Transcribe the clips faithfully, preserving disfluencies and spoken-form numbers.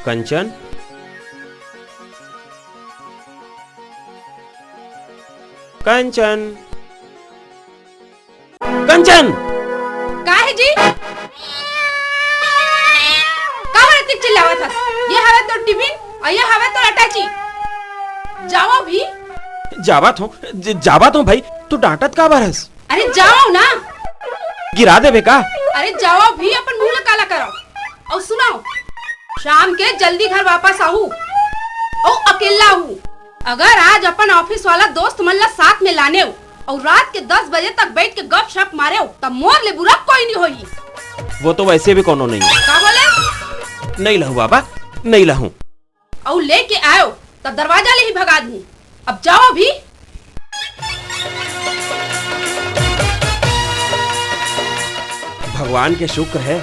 कंचन, कंचन, कंचन। का हे जी? काबर अतेक चिल्लावत हस? ये हवे तोर टिफिन अउ ये हवे तोर अटैची। जावव भी। जावत हंव, ज-, जावत हंव भई, तैं डांटत काबर हस? अरे जावव ना। गिरा देबे का? अरे जावव भी, अपन मुंह ला काला करव। अउ सुनव, शाम के जल्दी घर वापस आहू अउ अकेल्ला आहू। अगर आज अपन ऑफिस वाला दोस्त मन ला साथ में लानेव अउ रात के दस बजे तक बइठ के गपशप मारेव, त मोर ले बुरा कोई नइ होही। वो तो वइसे भी कोनो नइ हे। का बोले? नइ लाहूं बाबा, नइ लाहूं। अउ लेके आएव, त दरवाजा ले ही भगा दूं। अब जावव भी। भगवान के शुक्र हे,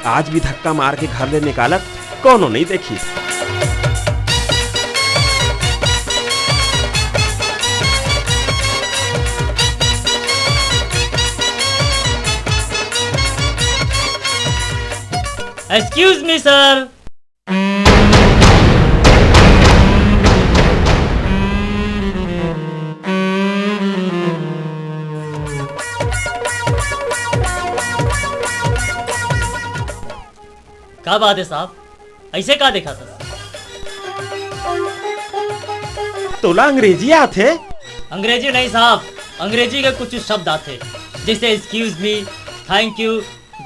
आज भी धक्का मार के घर ले निकालत कोनो नइ देखिस। Excuse me, sir. का बात हे साहब, अइसे का देखत हस? तोला अंग्रेजी आथे? अंग्रेजी नहीं साहब, अंग्रेजी के कुछ शब्द आथे, जइसे excuse me, thank you,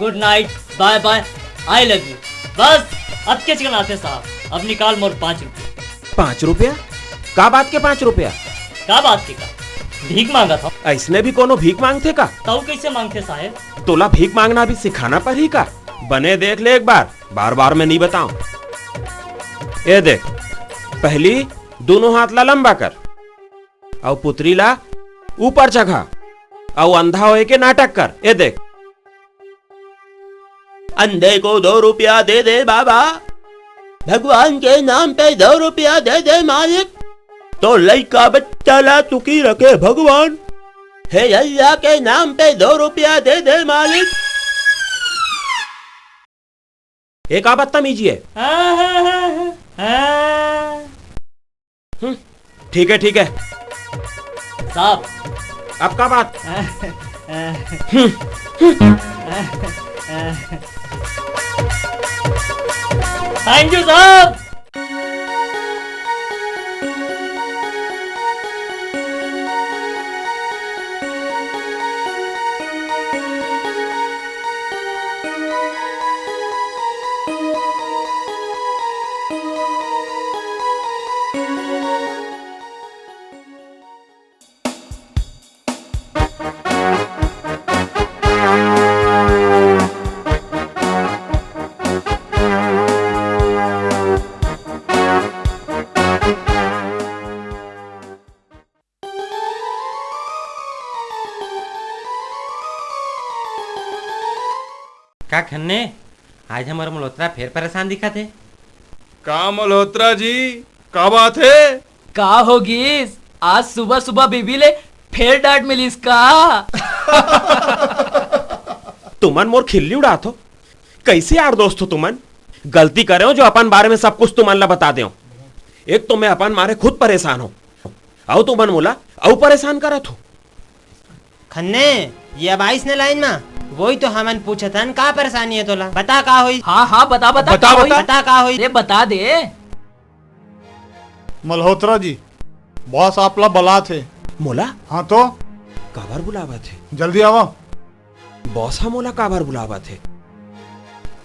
good night, bye bye, I love you। बस अतकेच कन आथे साहब। अब निकाल मोर पाँच रुपया। पाँच रुपया? का बात के पाँच रुपया? का बात के का? भीख मांगत हंव। अइसने भी कोनो भीख मांगथे का? तउ कइसे मांगथे साहेब? तोला भीख मांगना भी सिखाना परही का? बने देख ले एक बार, बार बार मैं नइ बतांव। ए देख, पहिली दूनों हाथ ला लंबा कर, अउ पुतरी ला ऊपर चघा, अउ अंधा होय के नाटक कर। ए देख, अंधे को दो रुपया दे दे बाबा, भगवान के नाम पे दो रुपया दे दे मालिक, तो लइका बच्चा ला सुखी रखे भगवान, हे अल्लाह के नाम पे दो रुपया दे दे मालिक। ए का बदतमीजी हे? हाँ, हाँ, हाँ, हाँ, हाँ। हम्म, ठीक हे, ठीक हे। साहब। अब का बात? हम्म, हम्म। Thank you साहब। का खन्ने, आज हमर मल्होत्रा फेर परेशान दिखत हे। का मल्होत्रा जी, का बात हे? का होगिस? आज सुबह सुबह बीबी ले फेर डांट मिलिस का? तुमन मोर खिल्ली उड़ात हो। कइसे यार दोस्त हो तुमन? गलती करे हों जो अपन बारे में सब कुछ तुमन ला बता दे हों। एक तो मैं अपन मारे खुद परेशान हों, अउ तुमन मोला अउ परेशान करत हो। खन्ने, ये अब आइस न लाइन मा, वही तो हमन पूछत हन, का परेशानी हे तोला? बता का होइस? हाँ, हाँ, बता, बता, बता, का होइस? बता। बता का होइस? अरे बता दे। मल्होत्रा जी, बॉस आप ला बलात हे। मोला? हाँ तो? काबर बुलावत हे? जल्दी आवा। बॉस हा मोला काबर बुलावत हे?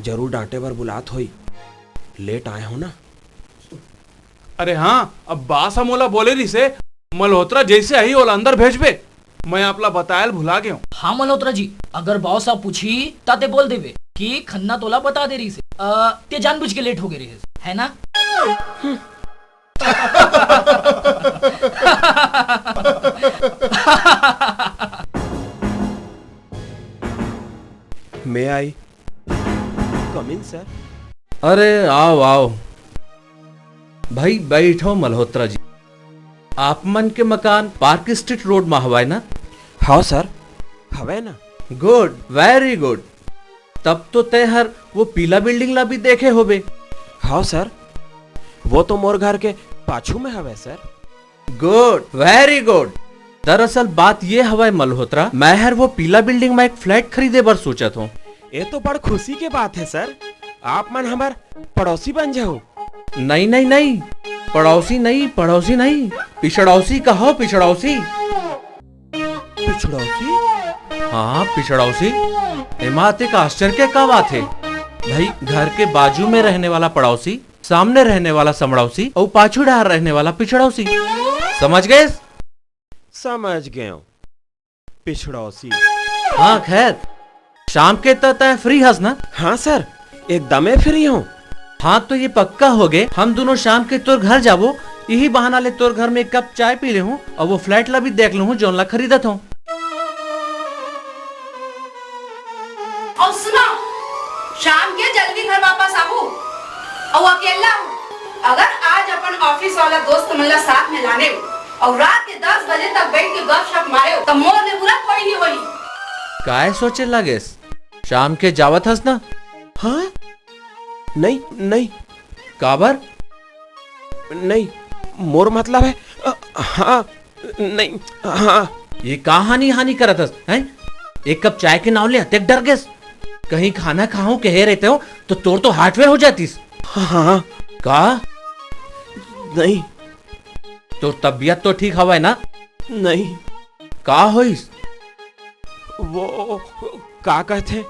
जरूर डांटे बर बुलात होही। लेट आए हों ना। अरे हाँ, अब बॉस हा मोला बोले रिहिसे, मल्होत्रा जइसे आही ओला अंदर भेजबे। मैं आप ला बतायल भुला गेंव। हाँ मल्होत्रा जी, अगर बॉस हा पूछही, त तें बोल देबे कि खन्ना तोला बता दे रिहिसे। अ, तें जानबूझ के लेट हो गे रिहिस, है ना? May I come in, sir? अरे, आव, आव। भई, बइठव, मल्होत्रा जी। आप मन के मकान पार्क स्ट्रीट रोड मा हवय ना? हव, सर, हवय ना। Good, very good। तब तो तें हर वो पीला बिल्डिंग ला भी देखे होबे। हव, सर, वो तो मोर घर के पाछू में हवय सर। Good, very good। दरअसल बात ये हवय मल्होत्रा, मैं हर वो पीला building में एक flat खरीदे बर सोचत हूँ। ये तो बड़ खुशी के बात है सर, आप मन हमर पड़ोसी बन जाओ। नहीं नहीं नहीं, पड़ोसी नहीं, पड़ोसी नहीं, पिछड़ौसी कहो, पिछड़ौसी। पिछड़ौसी? हाँ, पिछड़ौसी। एमा अतेक आश्चर्य के का बात है भाई? घर के बाजू में रहने वाला पड़ोसी, सामने रहने वाला समड़ौसी और पाछू डहार रहने वाला पिछड़ौसी। समझ गए? समझ गए। पिछड़ौसी। हाँ, खैर, शाम के त तैं free हस ना? हाँ सर, एकदमे free हूँ। हाँ, तो ये पक्का हो गए, हम दोनों शाम के तोर घर जाबो, यही बहाना ले तोर घर में एक कप चाय पी ले हूँ और वो flat ला भी देख ले हूँ, जोन ला खरीदत हूँ। और सुनो, शाम के जल्दी घर वापस आबू। और अकेला हूँ, अगर आज अपन office वाला दोस्त मन ला साथ में लाने हो और रात के दस बजे तक बैठ के गपशप मारे हो, तो मोर ले बुरा कोई नहीं होई। काय सोचे लागेस? शाम के जावत हस ना? हाँ? नहीं, नहीं। काबर? नहीं, मोर मतलब है, अ, हाँ, नहीं, हाँ। ये का हानि हानि करत हस, हैं? एक कप चाय के नाव ले अतेक डर गेस। कहीं खाना खाहूं कहे रहते हो तो तोर तो heart fail हो जातीस। हाँ, हाँ। का? नहीं। तोर तबीयत तो ठीक हवय ना? नहीं। का होइस? वो का कहथे,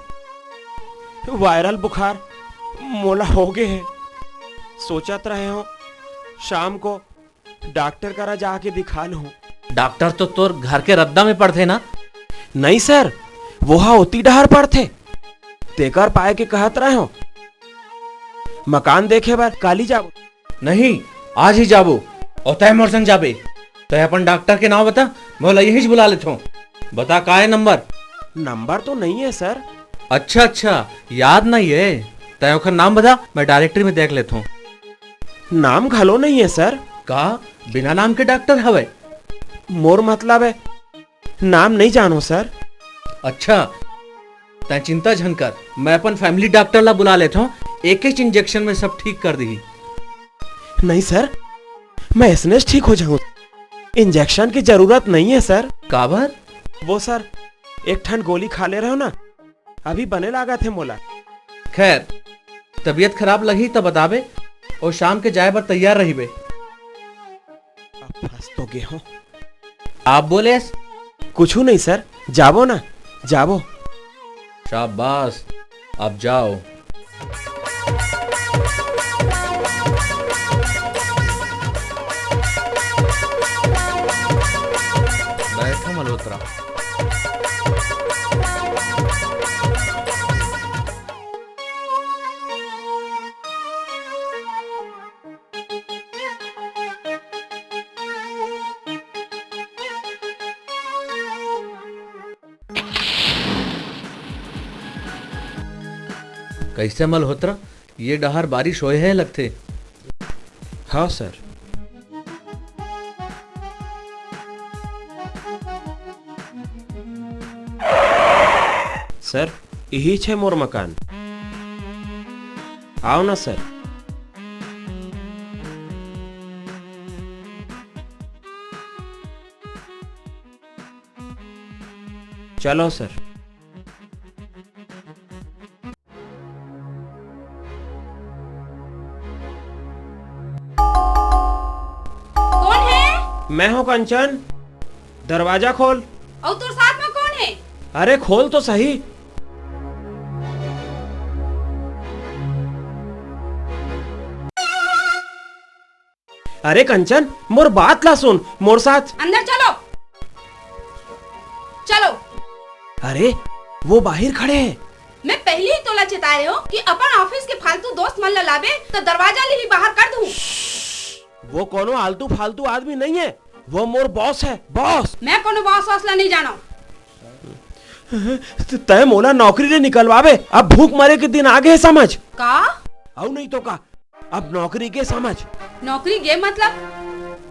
viral बुखार मोला हो गए है। सोचत रहे हो शाम को डॉक्टर करा जाके दिखा लूं। डॉक्टर तो तोर घर के रद्दा में पड़थे ना? नहीं सर, वो हा ओती डहर पड़थे, तेकर पाए के कहत रहे हो। मकान देखे बर काली जाबो। नहीं, आज ही जाबो। और तय मोर संग जाबे। तय अपन डॉक्टर के नाम बता, मैं ओला यही बुला लेथो। बता, का है नंबर? नंबर तो नहीं है सर। अच्छा अच्छा, याद नहीं है। तय ओखर नाम बता, मैं डायरेक्टरी में देख लेथो। नाम घलो नहीं है सर। का बिना नाम के डॉक्टर हवे? मोर मतलब है, नाम नहीं जानो सर। अच्छा, तै चिंता झन कर, मैं अपन फैमिली डॉक्टर ला बुला लेथो, एक ही इंजेक्शन में सब ठीक कर दीही। नहीं सर, मैं इसने ठीक हो जाऊं, इंजेक्शन की जरूरत नहीं है सर। काबर? वो सर, एक ठन गोली खा ले रहे हो ना, अभी बने लागा थे मोला। खैर, तबीयत खराब लगी तब बताबे, और शाम के जाए बर तैयार रहिबे। अब फंस तो गे हो। आप बोलेस? कुछू नहीं सर, जाबो ना, जाबो। शाबाश, अब जाओ। बैठो मल्होत्रा। कैसे मल्होत्रा, ये डहर बारिश होए हे लगथे? हाँ सर। सर, इही छे मोर मकान। आओ ना सर। चलो सर। कौन है? मैं हूँ कंचन, दरवाजा खोल। और तोर साथ में कौन है? अरे खोल तो सही। अरे कंचन, मोर बात ला सुन, मोर साथ। अंदर चलो, चलो। अरे, वो बाहिर खड़े हैं। मैं पहली ही तोला चेताए रहे हूँ कि अपन ऑफिस के फालतू दोस्त मन ला लाबे तो दरवाजा ले ही बाहर कर दूँ। वो कोनो आलतू फालतू आदमी नहीं है, वो मोर बॉस है, बॉस। मैं कोनो बॉस वॉस ला नहीं जानो। त-, तय मोला नौकरी ले निकलवाबे, अब भूख मरे के दिन आगे है समझ। का? अउ नहीं तो का, अब नौकरी के समझ। नौकरी गे मतलब?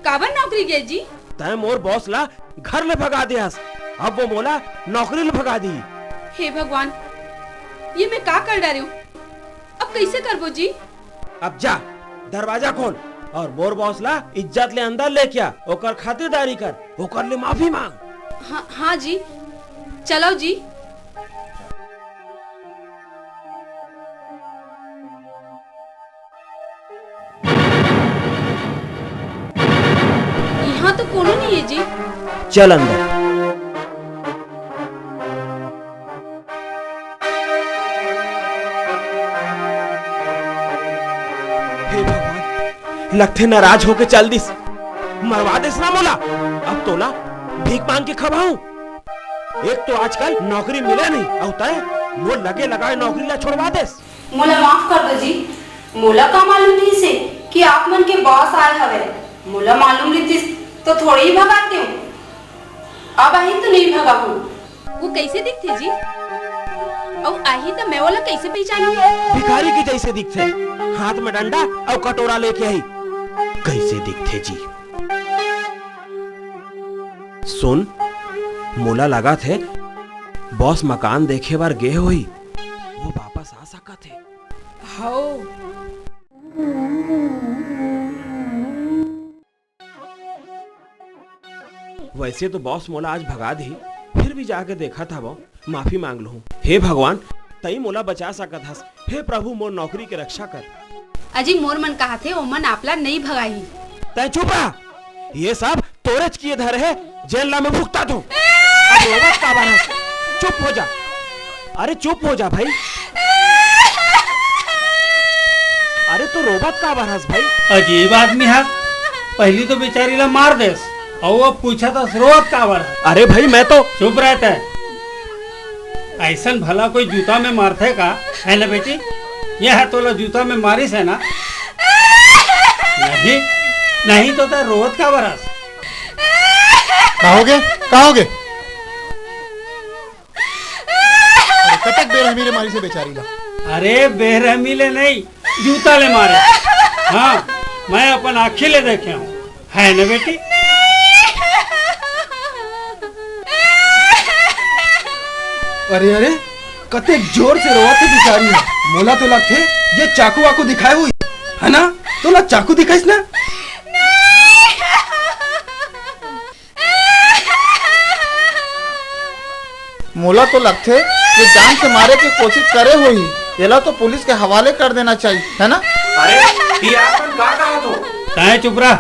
काबर नौकरी गे जी? तय मोर बॉस ला घर ले भगा दे हस, अब वो मोला नौकरी ले भगा दी। हे भगवान, ये मैं का कर डारे हूँ? अब कैसे करबो जी? अब जा, दरवाजा खोल। अउ मोर बॉस ला इज्जत ले अंदर लेके आ, ओकर खातिरदारी कर, ओकर ले माफी मांग। हाँ, हाँ जी, चलो जी। इहाँ तो कोनो नहीं है जी। चल अंदर। हे भगवान, लगथे नाराज होके चल दिस, मरवा देस ना मोला। अब तोला भीख मांग के खवाहूं। एक तो आजकल नौकरी मिले नहीं, अउ तैं मोर लगे लगाए नौकरी ला छोड़वा देस। मोला माफ कर दो जी, मोला का मालूम रहिस हे कि आप मन के बॉस आए हवे। मोला मालूम रहितिस तो थोड़ी ही भगातेंव। अब आही तो नहीं भगाहूं। वो कैसे दिखथे जी? अउ आही त मैं ओला कैसे पहचानूं? भिखारी के जैसे दिखथे, हाथ में डंडा अउ कटोरा लेके आही। कैसे दिखथे जी? सुन, मोला लगथे बॉस मकान देखे बर गे होही, वो वापस आ सकथे। हव। वैसे तो बॉस मोला आज भगा दिही, फिर भी जाके देखत हवं, माफी मांग लूं। हे भगवान, तई मोला बचा सकत हस। हे प्रभु, मोर नौकरी के रक्षा कर। अजी, मोर मन कहथे, ओमन आपला नई भगाही। तैं चुप रह, ये सब तोरेच किए धरे हे, जेन ला मैं भुगतत हूं। अब रोवत काबर हस? चुप हो जा। अरे चुप हो जा भाई। अरे तो रोवत काबर हस भाई? अजीब आदमी हस, पहली तो बेचारी ला मार देस, अउ अब पूछत हस रोवत काबर हस? अरे भाई मैं तो चुप रह तैं। अइसन भला कोई जूता में मारथे का? है ना बेटी? ये हा तोला जूता में मारिस है ना? नहीं, नहीं तो तैं रोवत काबर हस? का होगे? का होगे? अरे, कतक बेरहमी ले मारिस हे बेचारी ला। अरे, बेरहमी ले नहीं, जूता ले मारे। हाँ, मैं अपन आँखी ले देखे हूँ। है ना बेटी? अरे, अरे, कतेक जोर से रोवत हे बेचारी ह। मोला तो लगथे, ये चाकू वाकू दिखाए होही, है ना? तोला चाकू दिखाइस ना? मोला तो लगथे, ये जान से मारे के कोशिश करे होही। एला तो पुलिस के हवाले कर देना चाहिए, है ना? अरे, ये आप मन का कहत हो? तैं चुप रह।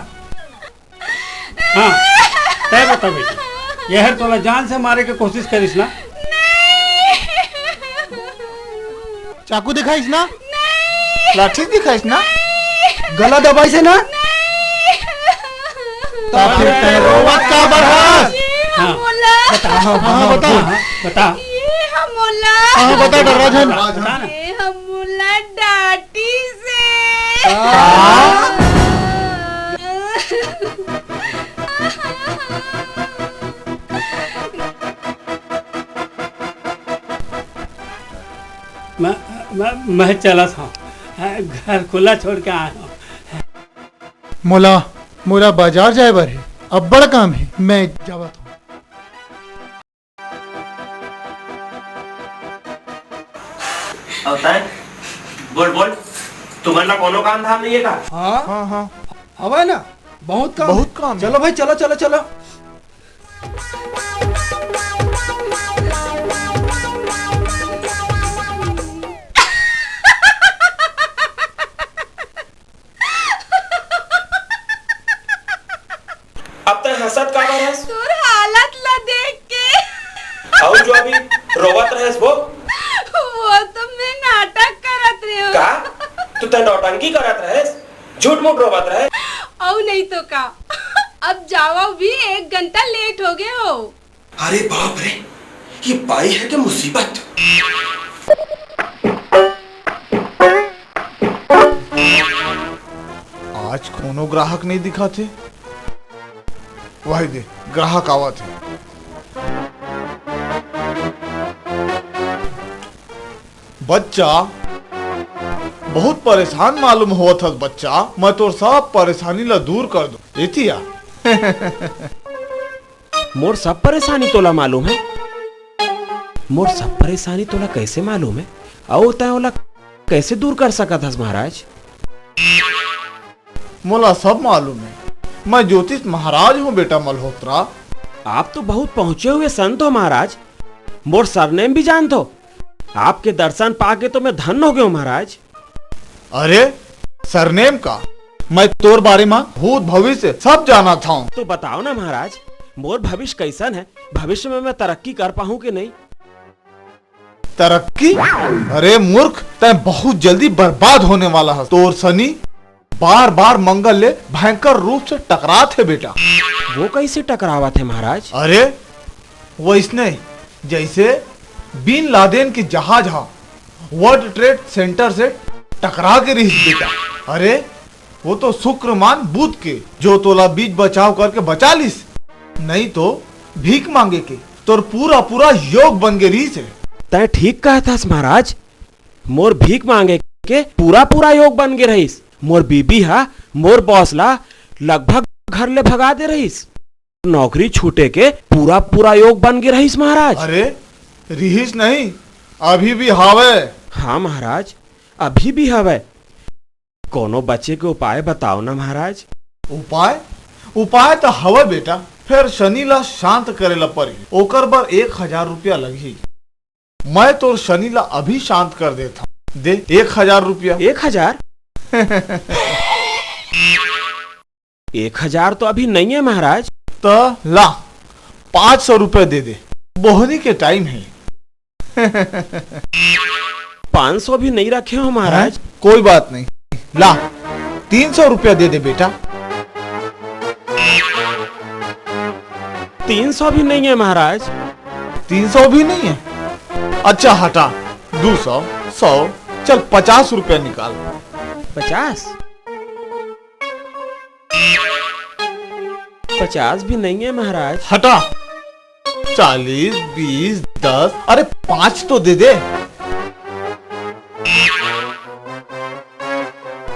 हाँ, तैं बता बेटी, ये हर तोला जान से मारे के कोशिश करिस ना? चाकू दिखाइस ना? लाठी दिखाइस ना? गला दबाइस हे ना? त फिर तैं रोवत काबर हस? ये हा हाँ। मोला। बता, हाँ, हाँ, हाँ, बता। बता। ये हा मोला। हाँ, बता, डरा झन। बता ना। ये हा मोला डांटिस हे। हाँ। मैं, मैं, मैं चलत हंव, घर खुला छोड़ के आए हंव। मोला, मोला बाजार जाए बर हे, अब्बड़ काम हे, मैं जावत हंव। अउ तैं? बोल, बोल, तुमन ला कोनो काम धाम नइ हे का? हाँ? हाँ, हाँ। हवय ना, बहुत काम बहुत हे। काम हे। चलो भाई, चलो, चलो, चलो। अब तैं हंसत काबर हस? तोर हालत ला देख के। अउ जो अभी रोवत रहेस वो? वो तो मैं नाटक करत रहेंव। का? तू तैं नौटंकी करत रहेस? झूठ मूठ रोवत रहे? अउ नहीं तो का। अब जावव भी, एक घंटा लेट हो गे हो। अरे बाप रे, ये बाई हे के मुसीबत। आज कोनो ग्राहक नहीं दिखाथे। वही दे, ग्राहक आवत हे। बच्चा, बहुत परेशान मालूम होवत हस बच्चा, मैं तोर सब परेशानी ला दूर कर दूं। एती आ। मोर सब परेशानी तोला मालूम हे? मोर सब परेशानी तोला कैसे मालूम हे? अउ तैं ओला कैसे दूर कर सकत हस महाराज? मोला सब मालूम हे। मैं ज्योतिष महाराज हूँ बेटा मल्होत्रा। आप तो बहुत पहुँचे हुए संत हो महाराज। मोर सरनेम भी जानत हो? आपके दर्शन पाके तो मैं धन्य हो गयो महाराज। अरे, सरनेम का? मैं तोर बारे म भूत भविष्य सब जानत हौं। तो बताओ ना महाराज, मोर भविष्य कैसन है? भविष्य में मैं तरक्की कर पाहूँ कि नहीं? तरक्की? अरे मूर्ख, तैं बहुत जल्दी बर्बाद होने वाला हस। तोर शनि बार बार मंगल ले भयंकर रूप से टकरात हे बेटा। वो कैसे टकरावत हे महाराज? अरे, वैसने जैसे बिन लादेन के जहाज हा वर्ल्ड ट्रेड सेंटर से टकरा के रहिस बेटा। अरे, वो तो शुक्र मान बुध के, जो तोला बीच बचाव करके बचा लिस, नहीं तो भीख मांगे के तोर पूरा पूरा योग बन गे रहिस हे। तैं ठीक कहत हस महाराज, मोर भीख मांगे के पूरा पूरा योग बन गे रहिस। मोर बीबी हा मोर बॉस ला लगभग घर ले भगा दे रहिस। नौकरी छूटे के पूरा पूरा योग बन गे रहिस महाराज। अरे, रिहिस नहीं, अभी भी हावय। हाँ महाराज, अभी भी हवय। कोनो बचे के उपाय बताओ ना महाराज। उपाय? उपाय तो हवय बेटा, फेर शनि ला शांत करे ला पड़ही। ओकर बर एक हजार रुपया लगही। मैं तोर शनि ला अभी शांत कर देत हूँ। दे एक हजार रुपया। एक हजार? एक हजार तो अभी नहीं है महाराज। त ला, पाँच सौ रुपया दे दे, बोहनी के टाइम है। पाँच सौ भी नहीं रखे हो महाराज। हैं? कोई बात नहीं, ला, तीन सौ रुपया दे दे बेटा। तीन सौ भी नहीं है महाराज। तीन सौ भी नहीं है? अच्छा हटा, दो सौ, सौ, चल पचास रुपया निकाल। पचास? पचास भी नहीं है महाराज। हटा। चालीस, बीस, दस, अरे पाँच तो दे दे।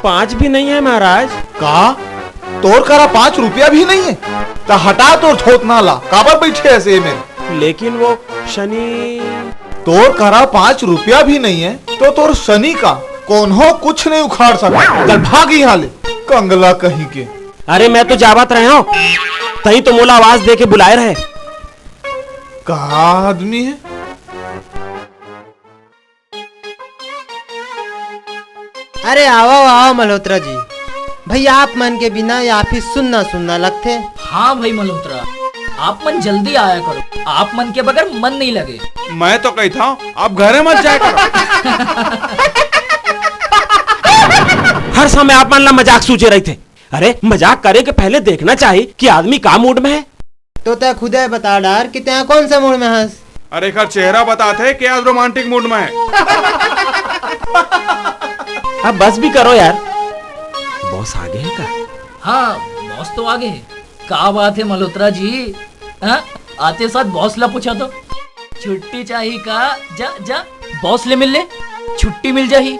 पाँच भी नहीं है महाराज। का? तोर करा पाँच रुपया भी नहीं है? त हटा तोर थोथना ला, काबर बैठे ऐसे में? लेकिन वो शनि। तोर करा पाँच रुपया भी नहीं है, तो तोर शनि का कोनो कुछ नहीं उखाड़ सकता। चल भाग यहाँ ले, कंगला कहीं के। अरे मैं तो जावत रहे हूँ, तहीं तो मोला आवाज दे के बुलाए रहे। का आदमी है? अरे आवव, आवव मल्होत्रा जी। भई आप मन के बिना ये ऑफिस सुन्ना सुन्ना लगथे। हाँ भई मल्होत्रा, आप मन जल्दी आया करो, आप मन के बगैर मन नहीं लगे। मैं तो कहिथंव, आप घरे मत जाया करो। हर समय आप मन ला मजाक सूझे रहिथे। अरे, मजाक करे के पहले देखना चाही कि आदमी का मूड में है। तो तैं खुदे बता डार कि तैं कौन सा मूड में हस। अरे, एकर चेहरा बताथे कि आज रोमांटिक मूड में है। अब बस भी करो यार। बॉस आगे है का? हाँ, बॉस तो आगे है। का बात है मल्होत्रा जी? हाँ, आते साथ बॉस ला पूछा तो। छुट्टी चाही का? जा, जा, बॉस ले मिल ले, छुट्टी मिल जाही।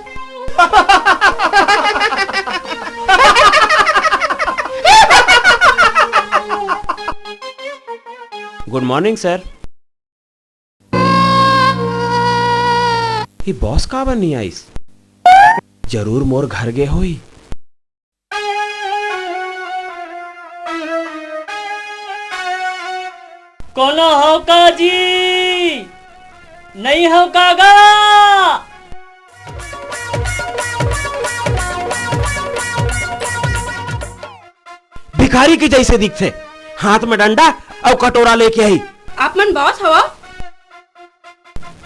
गुड मॉर्निंग सर। ये बॉस काबर नहीं आइस? जरूर मोर घर गे होही। कोनो हो का जी? नहीं हो का गा? भिखारी के जैसे दिखथे, हाथ में डंडा अउ कटोरा लेके आई। आप मन बॉस हवा?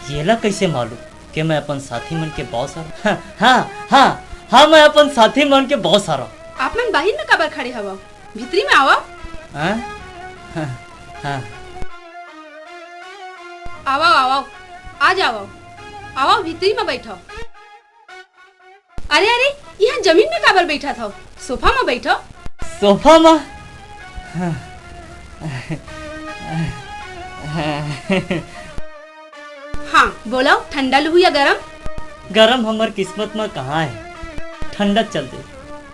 येला कइसे मालूम के मैं अपन साथी मन के बॉस हरव? हाँ, हाँ, हाँ, हाँ, मैं अपन साथी मन के बॉस हरव। आप मन बाहिर में काबर खड़े हवा? भीतरी में आवा। हाँ? हाँ, हाँ। आवा, आवा, आ जावा। आवा, भीतरी में बैठा। अरे, अरे, यहाँ जमीन में काबर बैठा था? सोफा में बैठो। सोफा में? हाँ, बोलो, ठंडा लुहू या गरम? गरम हमर किस्मत में कहाँ है, ठंडा चल दे।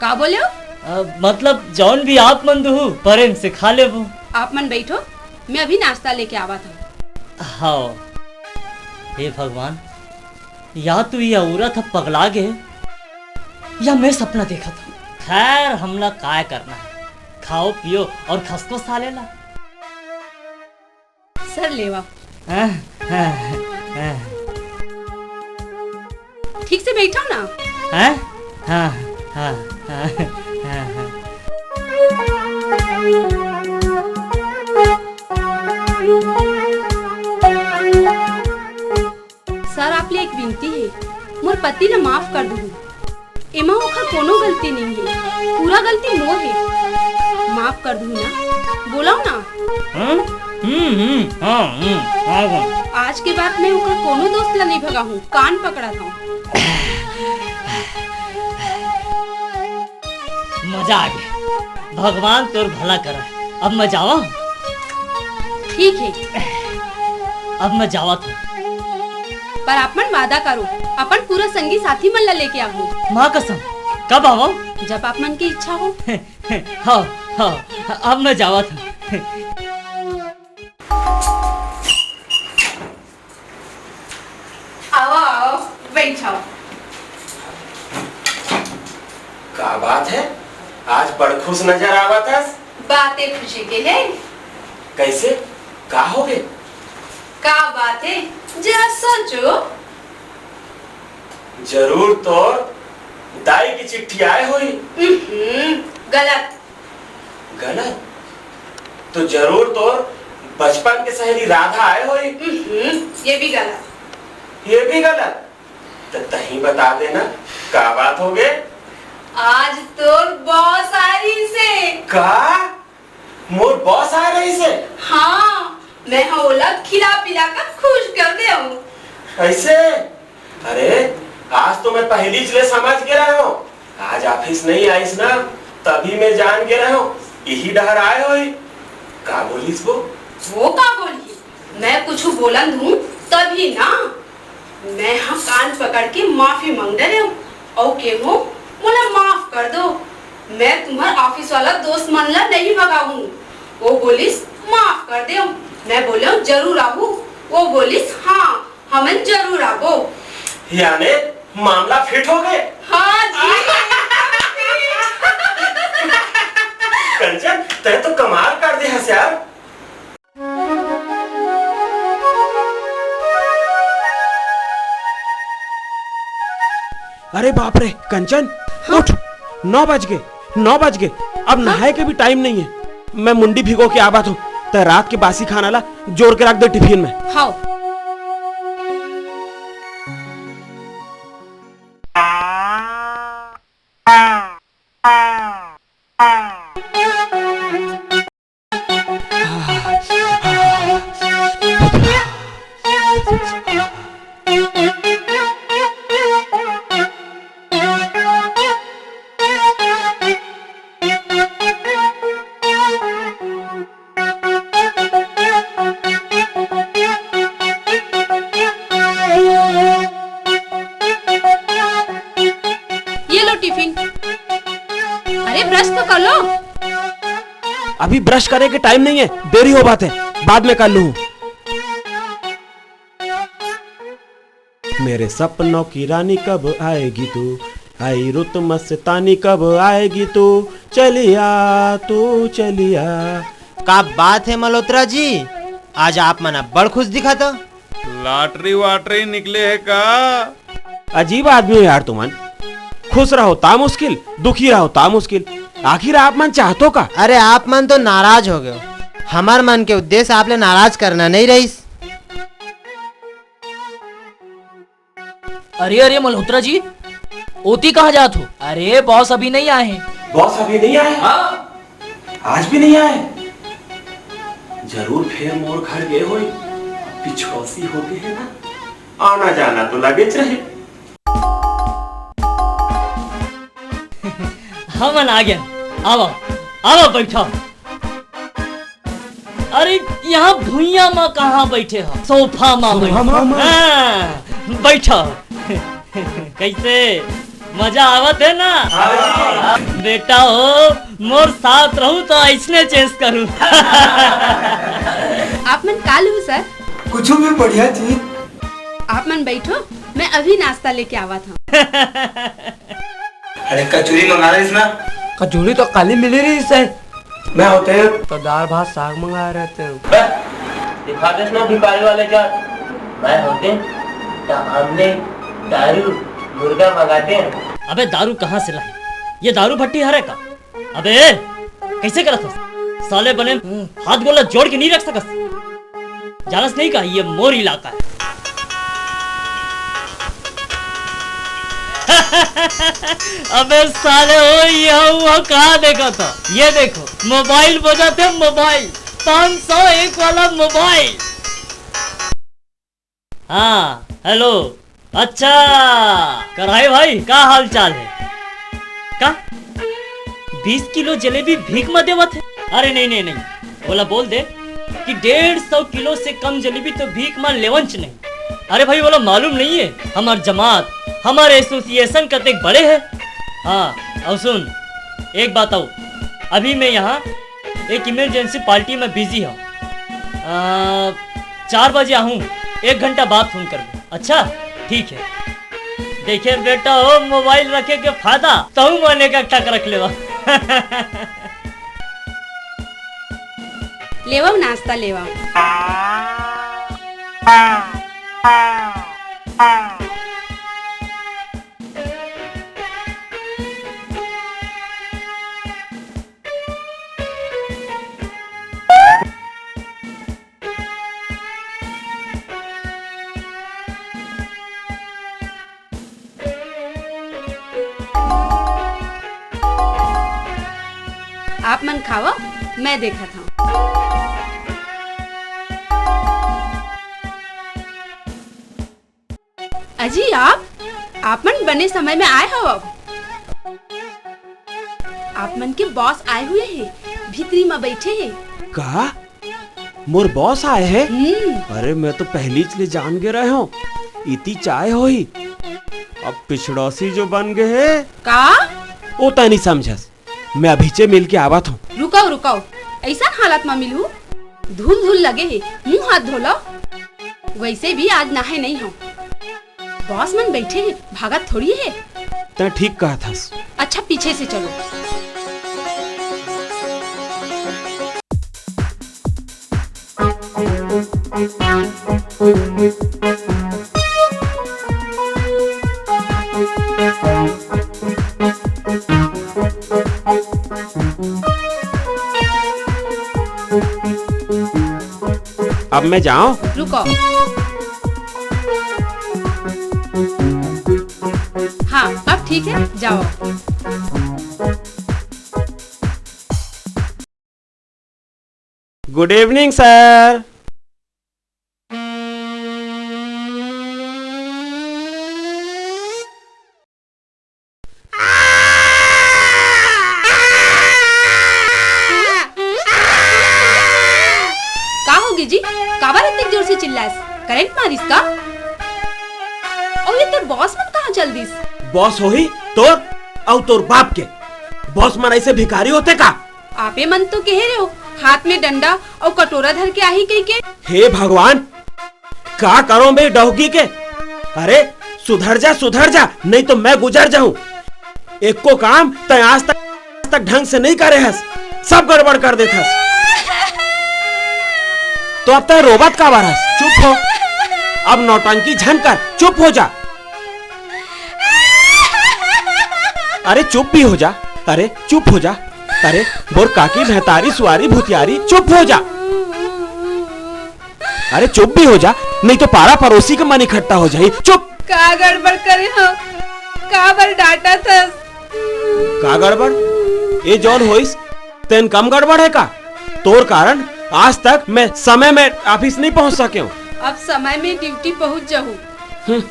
का बोले हो? अ, मतलब, जौन भी आप मन दुहू, प्रेम से खा लेबो। आप मन बैठो, मैं अभी नाश्ता लेके आवा था। हाँ। हे भगवान, या तो ये औरत ह पगला गे हे, या मैं सपना देखत हूँ। खैर, हमला काय करना हे, खाओ पियो और खसको साले ला। सर लेवा। हाँ, हाँ, हाँ। ठीक से बैठो ना। हाँ, हाँ, हाँ, हाँ, हाँ, हाँ। सर, आप ले एक विनती हे, मोर पति ला माफ कर दूहू। एमा ओखर कोनो गलती नइ हे, पूरा गलती मोर हे। माफ कर दूहू ना, बोलव ना। हम्म, हम्म, हम्म, हाँ, हम्म, हाँ, हाँ। आज के बाद मैं ओखर कोनो दोस्त ला नइ भगाहूँ, कान पकड़त हँव। मजा आ गे। भगवान तोर भला करय। अब मैं जावँव। ठीक हे। अब मैं जावत हँव। पर आप मन वादा करो, अपन पूरा संगी साथी मन ला लेके आवहू। माँ कसम, कब आवँव? जब आप मन के इच्छा हो। हाँ, हाँ, अब मैं जावत हँव। आवव, आवव, बइठव। का बात हे? आज बड़ खुश नजर आवत हस। बात ए खुशी के हे। कइसे? का होगे? का बात हे? जरा सोचो। जरूर तोर दाई के चिट्ठी आय होही। उहुं, गलत। गलत? तो जरूर तोर बचपन के सहेली राधा आय होही। उहुं, ये भी गलत। ये भी गलत? त तहीं बता दे ना, का बात होगे? आज तोर बॉस आय रहिसे। का? मोर बॉस आय रहिसे? हाँ, मैं ह ओला खिला पिला कर खुश कर देवँव। अइसे? अरे, आज तो मैं पहिलीच ले समझ गे रहेंव। आज ऑफिस नइ आइस ना, तभी मैं जान गे रहेंव, इही डहर आय होही। का बोलिस वो? वो का बोलही? मैं कुछू बोलन दूँ, तभी ना। मैं ह कान पकड़ के माफी मांग डरेंव अउ केहेंव, "मोला माफ कर दो, मैं तुम्हर ऑफिस वाला दोस्त मन ला नइ भगाहूँ।" वो बोलिस, "माफ कर देव।" मैं बोलेंव, "जरूर आहू।" वो बोलिस, "हाँ, हमन जरूर आबो।" याने मामला फिट होगे। हाँ जी। कंचन, तैं तो कमाल कर दे हस यार। अरे बाप रे, कंचन, हाँ? उठ, नौ बज गे, नौ बज गे, अब हाँ? नहाए के भी टाइम नइ हे। मैं मुंडी भिगो के आवत हँव, तैं रात के बासी खाना ला जोर के रख दे टिफिन में। हाँ। ये लो टिफिन। अरे, ब्रश तो कर लो। अभी ब्रश करे के टाइम नइ हे, देरी होवत हे, बाद में कर लूँ। मेरे सपनों की रानी कब आएगी तू, आई रुत मस्तानी कब आएगी तू, चलिया तू चलिया। का बात हे मल्होत्रा जी, आज आप मन अब्बड़ खुश दिखत हो। लॉटरी वाटरी निकले हे का? अजीब आदमी हो यार तुमन, खुश रहो ता मुश्किल, दुखी रहो ता मुश्किल। आखिर आप मन चाहतो का? अरे आप मन तो नाराज हो गए हो, हमर मन के उद्देश्य आप ले नाराज करना नइ रहिस। अरे, अरे, मल्होत्रा जी, ओती कहाँ जात हो? अरे, बॉस अभी नइ आए हे। बॉस अभी नइ आए हे? हाँ। आज भी नइ आए? जरूर फेर मोर घर गे होही। पिछौसी होगे हे ना, आना जाना तो लगेच रहे। हमन आ गेन, आवव, आवव, बइठव। अरे, यहाँ भुइयां म कहाँ बइठे हो? सोफा म सोफा बइठो। म? हाँ, बइठो। कइसे? मजा आवत हे ना? हाँ। बेटा हो, मोर साथ रहू त अइसने चेस करू। आप मन का लूँ सर? कुछू भी बढ़िया चीज। आप मन बइठो, मैं अभी नाश्ता लेके आवत हँव। अरे कचौरी मंगा लेस ना, का झोली तो काली मिली रहिस हे। मैं होते तो दाल भात साग मंगाए रहते। बस, दिखा देस ना भिखारी वाले जात। मैं होते तो आमलेट, दारू, मुर्गा मंगाते। अबे दारू कहाँ से लाई? ये दारू भट्टी हरे का? अबे कैसे करत हस? साले बने हाथ गोला जोड़ के नहीं रख सकस। जानस नहीं का ये मोर इलाका है। अबे साले, ओ ये हुआ कहाँ देखा था? ये देखो, मोबाइल बजाते हैं, मोबाइल, पाँच सौ एक वाला मोबाइल। हाँ, हेलो। अच्छा, कराए भाई, का हाल चाल है? का बीस किलो जलेबी भीख म देवत है? अरे नहीं, नहीं, नहीं, बोला बोल दे कि डेढ़ सौ किलो से कम जलेबी तो भीख म लेवंच नहीं। अरे भाई, बोला मालूम नहीं है, हमार जमात, हमारे एसोसिएशन कतेक बड़े है। हाँ, और सुन, एक बात और, अभी मैं यहाँ एक इमरजेंसी पार्टी में बिजी हूँ। आ, चार बजे आहूँ, एक घंटा बाद फोन करबो। अच्छा, ठीक है। देखे बेटा हो, मोबाइल रखे के फायदा, तहू मन एक टक रख लेवा। लेवव नाश्ता लेवव। आप मन खावा, मैं देखत हूँ। अजी आप, आप मन बने समय में आए हव। आप मन के बॉस आए हुए हे, भीतरी म बैठे हे। का? मोर बॉस आए हे? हम्म। अरे मैं तो पहलीच ले जान गे रहे हूँ, इति चाय होही। अब पिछड़ौसी जो बन गे हे। का? ओ तैं नहीं समझस। मैं अभीचे मिल के आवत हूँ। रुकव, रुकव, ऐसन हालत म मिलहू? धूल धूल लगे हे, मुंह हाथ धो लो। वैसे भी आज नहाए नहीं हूँ। बॉस मन बैठे हे, भागत थोड़ी हे। तैं ठीक कहत हस। अच्छा, पीछे से चलो। अब मैं जाऊं? रुको। हाँ, अब ठीक है, जाओ। Good evening, sir. का होगे जी? काबर अतेक जोर से चिल्लास? करंट मारिस का? अउ ये तोर बॉस मन कहाँ चल दिस? बॉस होही तोर अउ तोर बाप के। बॉस मन ऐसे भिखारी होते का? आपे मन तो कहे रहे हो, हाथ में डंडा अउ कटोरा धर के आही कहिके। हे भगवान, का करों बे डौकी के? अरे सुधर जा, सुधर जा, नहीं तो मैं गुजर जाऊं। एको काम तैं आज तक, तक ढंग से नहीं करे हस, सब गड़बड़ कर देत हस। तो अब तैं रोवत काबर हस? चुप हो, अब नौटंकी झन कर, चुप हो जा। अरे चुप भी हो जा, अरे चुप हो जा। अरे बोर काकी, भैतारी, सुआरी, भुतियारी, चुप हो जा। अरे चुप भी हो जा, नहीं तो पारा पड़ोसी के मन इकट्ठा हो जाही। चुप। का गड़बड़ करे हो? काबर डांटत हस? का गड़बड़? ए जौन होइस, तेन कम गड़बड़ हे का? तोर कारण आज तक मैं समय में ऑफिस नहीं पहुंच सके हूँ। अब समय में ड्यूटी पहुंच जाहू। हम्म।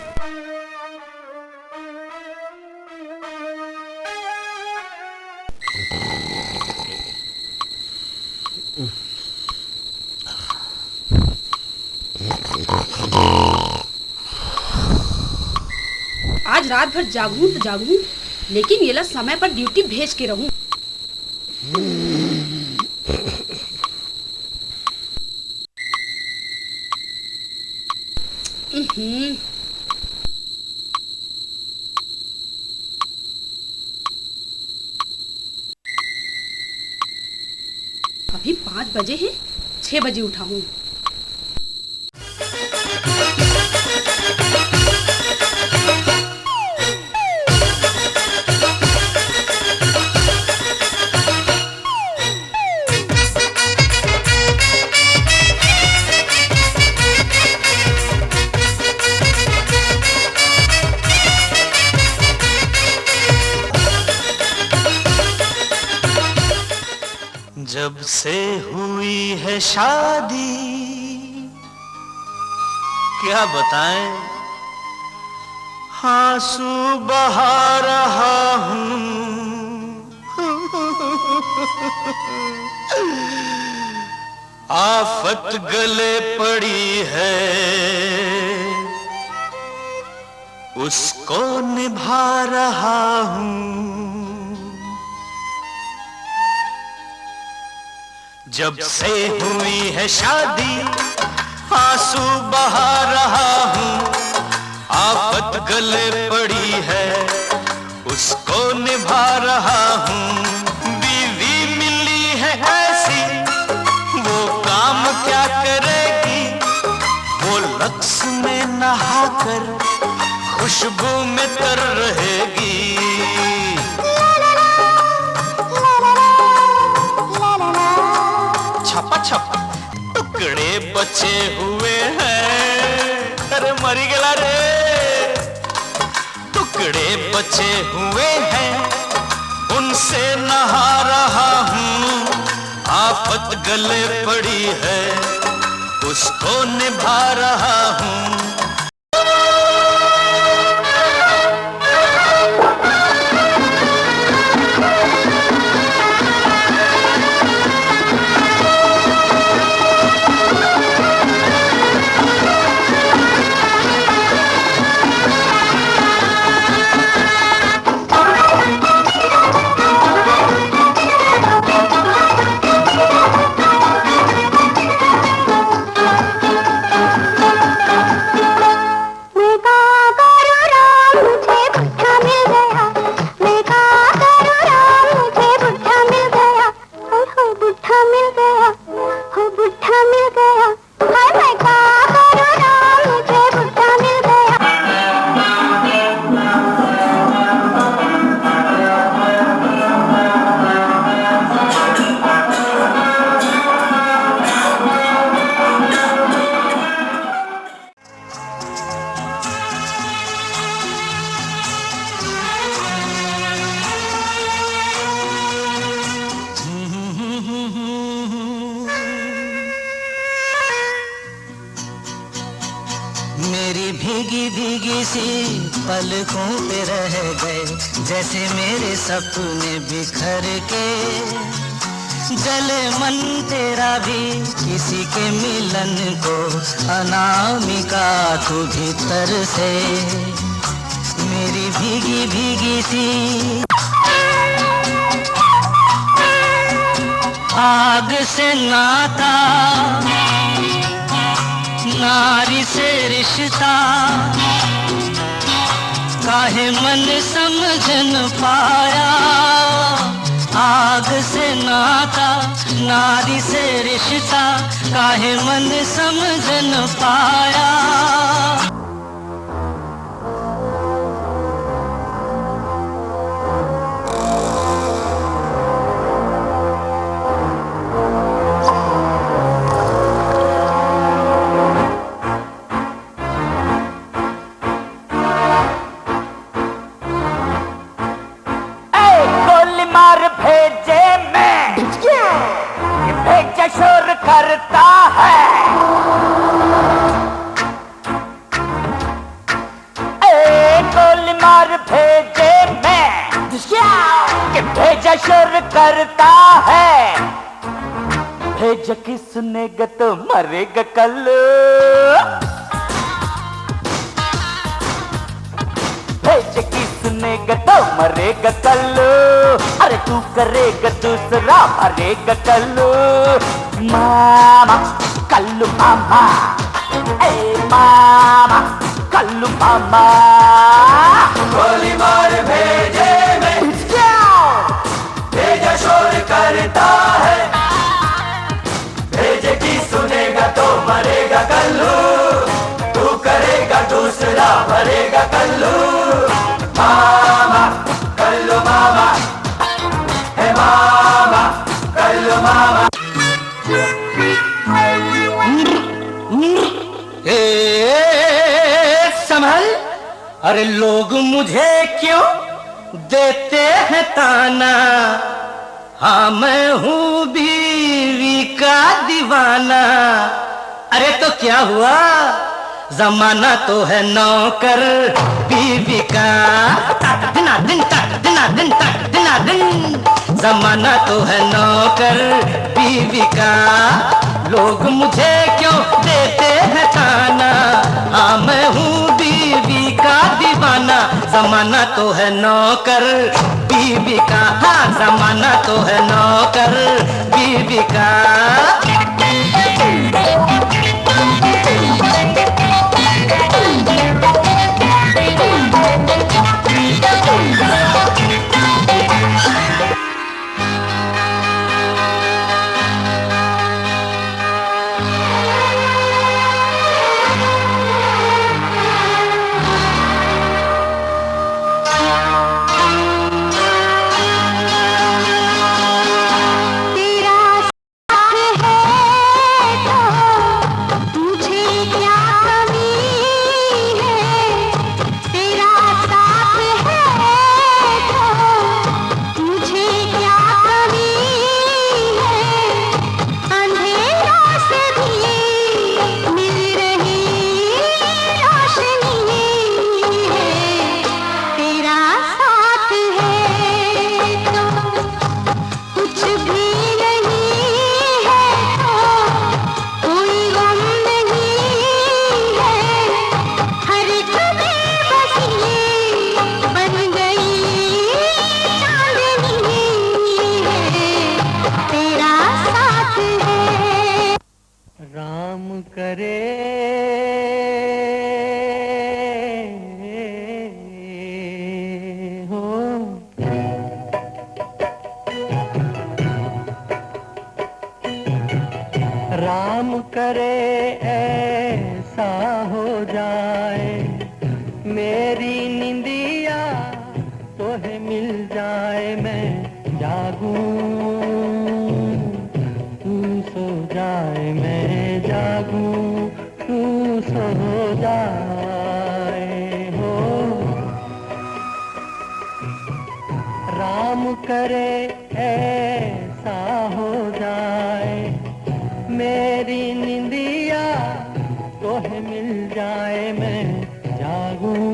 आज रात भर जागहूं त जागहूं, लेकिन येला समय पर ड्यूटी भेज के रहूं। उहुं। अभी पाँच बजे हे, छह बजे उठाहूँ। जब से हुई है शादी, क्या बताएं, आंसू बहा रहा हूँ। आफत गले पड़ी है, उसको निभा रहा हूँ। जब से हुई है शादी, आंसू बहा रहा हूँ। आफत गले पड़ी है, उसको निभा रहा हूँ। बीवी मिली है ऐसी, वो काम क्या करेगी? वो लक्स में नहाकर खुशबू में तर रहेगी। छपा छप टुकड़े बचे हुए हैं। अरे मरी गेला रे। टुकड़े बचे हुए हैं, उनसे नहा रहा हूँ। आफत गले पड़ी है, उसको निभा रहा हूँ। मैं का करूँ राम, मुझे बुढ़ा मिल गया। मैं का करूँ राम, मुझे बुढ़ा मिल गया। ओए हो बुढ़ा मिल गया, हो बुढ़ा मिल गया। हाय मैं का करूँ राम, मुझे बुढ़ा मिल गया। मेरी भीगी भीगी सी पलकों पे रह गए, जैसे मेरे सपने बिखर के। जले मन तेरा भी किसी के मिलन को, अनामिका तू भीतर से। मेरी भीगी भीगी सी आग से नाता, नारी से रिश्ता, काहे मन समझ न पाया। आग से नाता, नारी से रिश्ता, काहे मन समझ न पाया। ए, गोली मार भेजे में, ये भेजा शोर करता है। ए, गोली मार भेजे में, ये भेजा शोर करता है। भेज किसने ग तो मरेगा कल। भेज किसने ग तो मरेगा कल। अरे तू करेगा दूसरा मरेगा कल। मामा कल्लू मामा, ए मामा कल्लू मामा। गोली मार भेजे में, भेजा शोर करता है। अरे लोग मुझे क्यों देते हैं ताना, हाँ मैं हूँ बीवी का दीवाना। अरे तो क्या हुआ, जमाना तो है नौकर बीवी का। टक दिना दिन, टक दिना दिन, टक दिना दिन। जमाना तो है नौकर बीवी का, लोग मुझे क्यों देते हैं ताना, हाँ मैं हूँ बीवी का दीवाना। जमाना तो है नौकर बीवी का, हाँ जमाना तो है नौकर बीवी का। राम करे हो, राम करे ऐसा हो जाए, मेरी निंदिया तोहे मिल जाए, मैं जागूं, तू सो जाए, मैं जागूं, तू सो जाए हो। राम करे ऐसा हो जाए, मेरी निंदिया तोहे मिल जाए, मैं जागूं,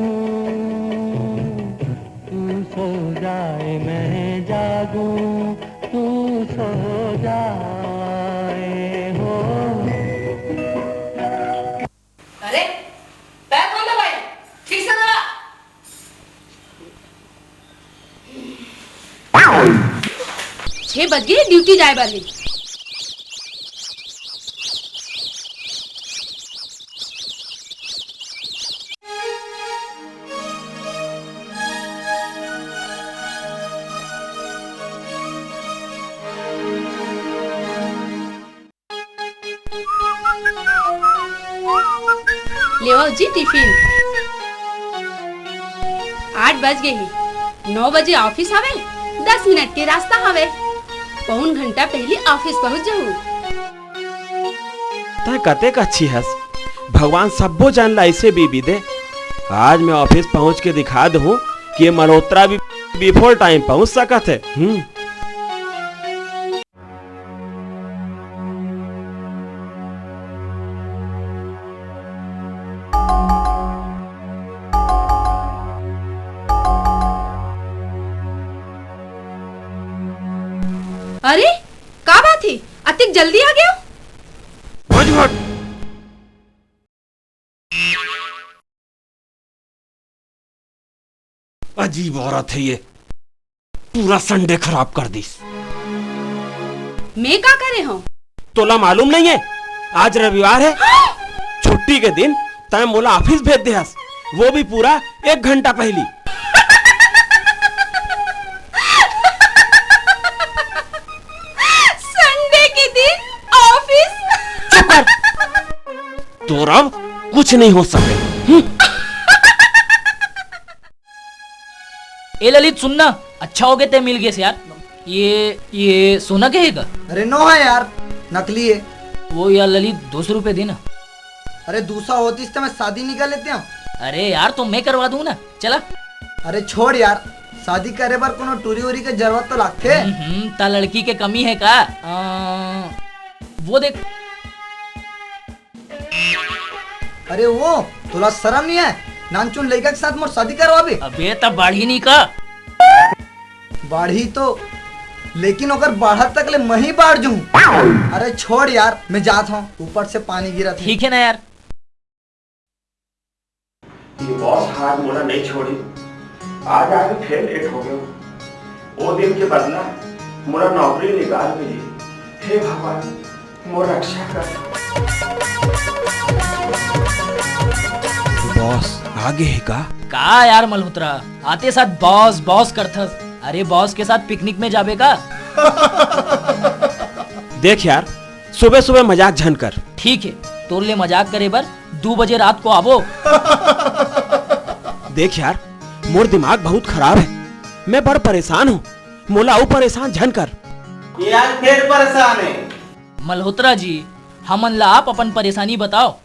तू सो जाए, मैं जागूं, तू सो जाए हो। अरे, पैर कौन दबाए? ठीक से दबा। छह बज गए, ड्यूटी जाए बर हे। लेवव जी टिफिन। आठ बज गे हे, नौ बजे ऑफिस हवे, दस मिनट के रास्ता हवे। पौन घंटा पहली ऑफिस पहुंच जाहू। तैं कतेक अच्छी हस, भगवान सब्बो जन ला ऐसे बीबी दे। आज मैं ऑफिस पहुंच के दिखा दूं कि ये मल्होत्रा भी बिफोर टाइम पहुंच सकत हे। हम्म। अरे, का बात हे? अतिक जल्दी आ गया? भट, भट। अजीब औरत हे ये, पूरा संडे खराब कर दिस। मैं का करे हंव? तोला मालूम नइ हे, आज रविवार हे। हाँ! छुट्टी के दिन तैं मोला ऑफिस भेज दे हस, वो भी पूरा एक घंटा पहली। संडे के दिन ऑफिस? चुप कर। तोर अब कुछ नहीं हो सके। हम्म। ए ललित, सुन ना, अच्छा हो गया तैं मिल गेस यार। ये, ये सोना के हे का? अरे नो हे यार, नकली हे। वो यार ललित, दो सौ रुपए दे ना। अरे, दो सौ होतिस त मैं शादी नइ कर लेतेंव। अरे यार, तो मैं करवा दूं ना, चला। अरे छोड़ यार, शादी करे बर कोनो टूरी उरी के जरूरत तो लागथे। हम्म, हम्म, त लड़की के कमी हे का? अ, वो देख। अरे वो, तोला शरम नइ हे? नानचुन लइका के साथ मोर शादी करवाबे? अबे त बाढ़ही नहीं का? बाढ़ही तो, लेकिन ओकर बाढ़त तक ले मही बाढ़ जहूं। अरे छोड़ यार, मैं जात हूं, ऊपर से पानी गिरत हे। ठीक है ना यार। ये बॉस आज मोला नहीं छोड़ी, आज आके फेर लेट हो गयो। वो दिन के बदला मोला नौकरी निकाल मिली। हे भगवान, मोर रक्षा कर। बॉस आगे है का? का यार मल्होत्रा, आते साथ बॉस बॉस करथस। अरे बॉस के साथ पिकनिक में जाबे का? देख यार, सुबह सुबह मजाक झन कर। ठीक है, तोर ले मजाक करे बर दू बजे रात को आबो। देख यार, मोर दिमाग बहुत खराब है, मैं बड़ परेशान हूँ, मोला अउ परेशान झन कर। ये आज फेर परेशान है। मल्होत्रा जी, हमन ला आप अपन परेशानी बताओ,